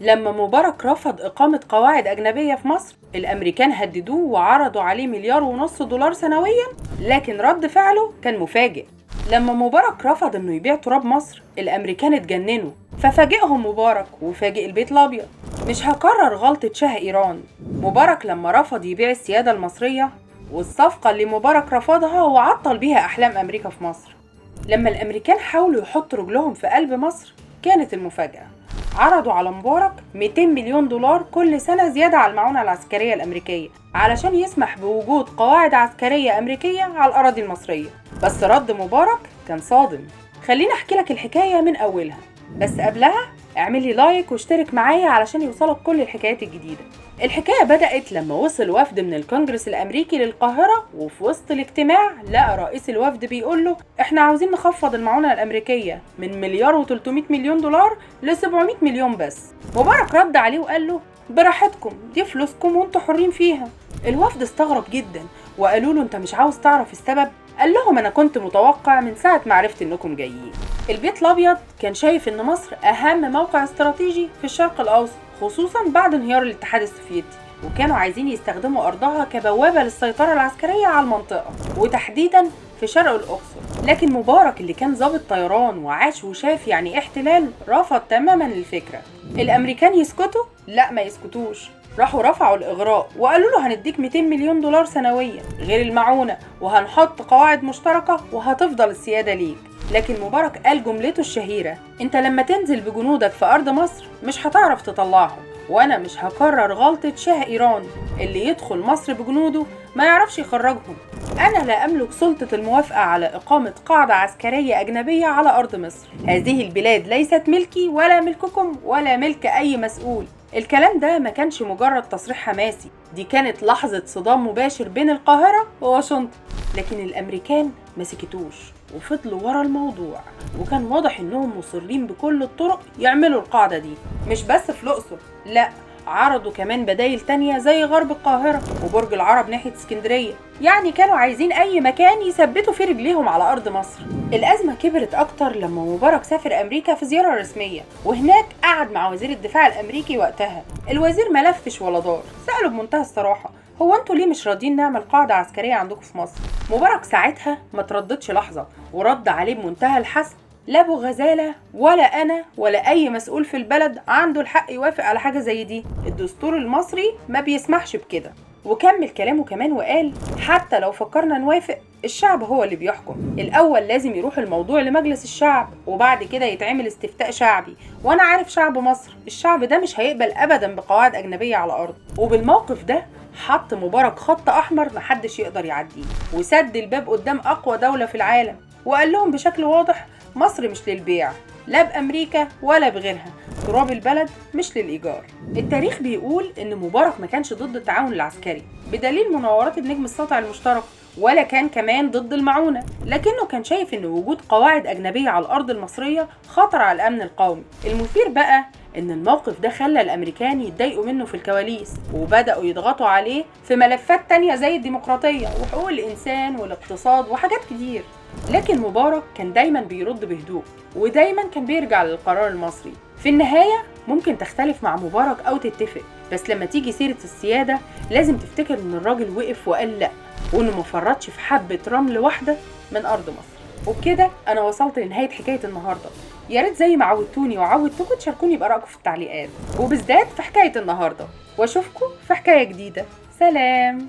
لما مبارك رفض إقامة قواعد أجنبية في مصر، الأمريكان هددوه وعرضوا عليه 1.5 مليار دولار سنويا، لكن رد فعله كان مفاجئ. لما مبارك رفض إنه يبيع تراب مصر، الأمريكان اتجننوا، ففاجئهم مبارك وفاجئ البيت الأبيض. مش هكرر غلطة شاه إيران. مبارك لما رفض يبيع السيادة المصرية، والصفقة اللي مبارك رفضها وعطل بيها أحلام أمريكا في مصر. لما الأمريكان حاولوا يحطوا رجلهم في قلب مصر، كانت المفاجأة عرضوا على مبارك 200 مليون دولار كل سنة زيادة على المعونة العسكرية الأمريكية علشان يسمح بوجود قواعد عسكرية أمريكية على الأراضي المصرية. بس رد مبارك كان صادم. خليني أحكي لك الحكاية من أولها، بس قبلها اعملي like واشترك معايا علشان يوصلك كل الحكايات الجديدة. الحكاية بدأت لما وصل وفد من الكونجرس الأمريكي للقاهرة، وفي وسط الاجتماع لقى رئيس الوفد بيقول له احنا عاوزين نخفض المعونة الأمريكية من 1.3 مليار دولار ل 700 مليون بس. مبارك رد عليه وقال له براحتكم، دي فلوسكم وانتوا حرين فيها. الوفد استغرب جدا وقالوا له انت مش عاوز تعرف السبب؟ قال لهم انا كنت متوقع من ساعة ما عرفت انكم جايين. البيت الابيض كان شايف ان مصر اهم موقع استراتيجي في الشرق الاوسط، خصوصا بعد انهيار الاتحاد السوفيتي، وكانوا عايزين يستخدموا ارضها كبوابة للسيطرة العسكرية على المنطقة، وتحديدا في شرق الاقصر. لكن مبارك اللي كان ضابط طيران وعاش وشاف يعني احتلال، رفض تماما الفكرة. الامريكان يسكتوا؟ لا، ما يسكتوش. راحوا رفعوا الإغراء وقالوا له هنديك 200 مليون دولار سنويا غير المعونة، وهنحط قواعد مشتركة، وهتفضل السيادة ليك. لكن مبارك قال جملته الشهيرة: انت لما تنزل بجنودك في أرض مصر مش هتعرف تطلعهم، وأنا مش هكرر غلطة شاه إيران اللي يدخل مصر بجنوده ما يعرفش يخرجهم. أنا لا أملك سلطة الموافقة على إقامة قاعدة عسكرية أجنبية على أرض مصر. هذه البلاد ليست ملكي ولا ملككم ولا ملك أي مسؤول. الكلام ده ما كانش مجرد تصريح حماسي، دي كانت لحظة صدام مباشر بين القاهرة وواشنطن. لكن الأمريكان ما سكتوش وفضلوا ورا الموضوع، وكان واضح إنهم مصرين بكل الطرق يعملوا القاعدة دي، مش بس في الأقصر، لا، عرضوا كمان بدايل تانية زي غرب القاهرة وبرج العرب ناحية اسكندرية. يعني كانوا عايزين أي مكان يثبتوا فيه رجليهم على أرض مصر. الأزمة كبرت أكتر لما مبارك سافر أمريكا في زيارة رسمية، وهناك قعد مع وزير الدفاع الأمريكي وقتها. الوزير ما لفش ولا دار، سأله بمنتهى الصراحة: هو انتوا ليه مش راضيين نعمل قاعدة عسكرية عندكم في مصر؟ مبارك ساعتها ما ترددش لحظة ورد عليه بمنتهى الحسم: لا ابو غزالة ولا أنا ولا أي مسؤول في البلد عنده الحق يوافق على حاجة زي دي، الدستور المصري ما بيسمحش بكده. وكمل كلامه كمان وقال: حتى لو فكرنا نوافق، الشعب هو اللي بيحكم، الأول لازم يروح الموضوع لمجلس الشعب وبعد كده يتعمل استفتاء شعبي، وأنا عارف شعب مصر، الشعب ده مش هيقبل أبدا بقواعد أجنبية على أرضه. وبالموقف ده حط مبارك خط أحمر محدش يقدر يعديه، وسد الباب قدام أقوى دولة في العالم، وقال لهم بشكل واضح: مصر مش للبيع، لا بأمريكا ولا بغيرها، تراب البلد مش للإيجار. التاريخ بيقول إن مبارك ما كانش ضد التعاون العسكري بدليل مناورات النجم الساطع المشترك، ولا كان كمان ضد المعونة، لكنه كان شايف إن وجود قواعد أجنبية على الأرض المصرية خطر على الأمن القومي. المثير بقى إن الموقف ده خلى الأمريكان يتضايقوا منه في الكواليس، وبدأوا يضغطوا عليه في ملفات تانية زي الديمقراطية وحقوق الإنسان والاقتصاد وحاجات كتير. لكن مبارك كان دايما بيرد بهدوء، ودايما كان بيرجع للقرار المصري. في النهاية ممكن تختلف مع مبارك أو تتفق، بس لما تيجي سيرة السيادة لازم تفتكر إن الراجل وقف وقال لأ، وإنه ما فرطش في حبة رمل واحدة من أرض مصر. وبكده أنا وصلت لنهاية حكاية النهاردة. يا ريت زي ما عودتوني وعودتكم تشاركوني بآرائكم في التعليقات، وبالذات في حكاية النهاردة، وأشوفكم في حكاية جديدة. سلام.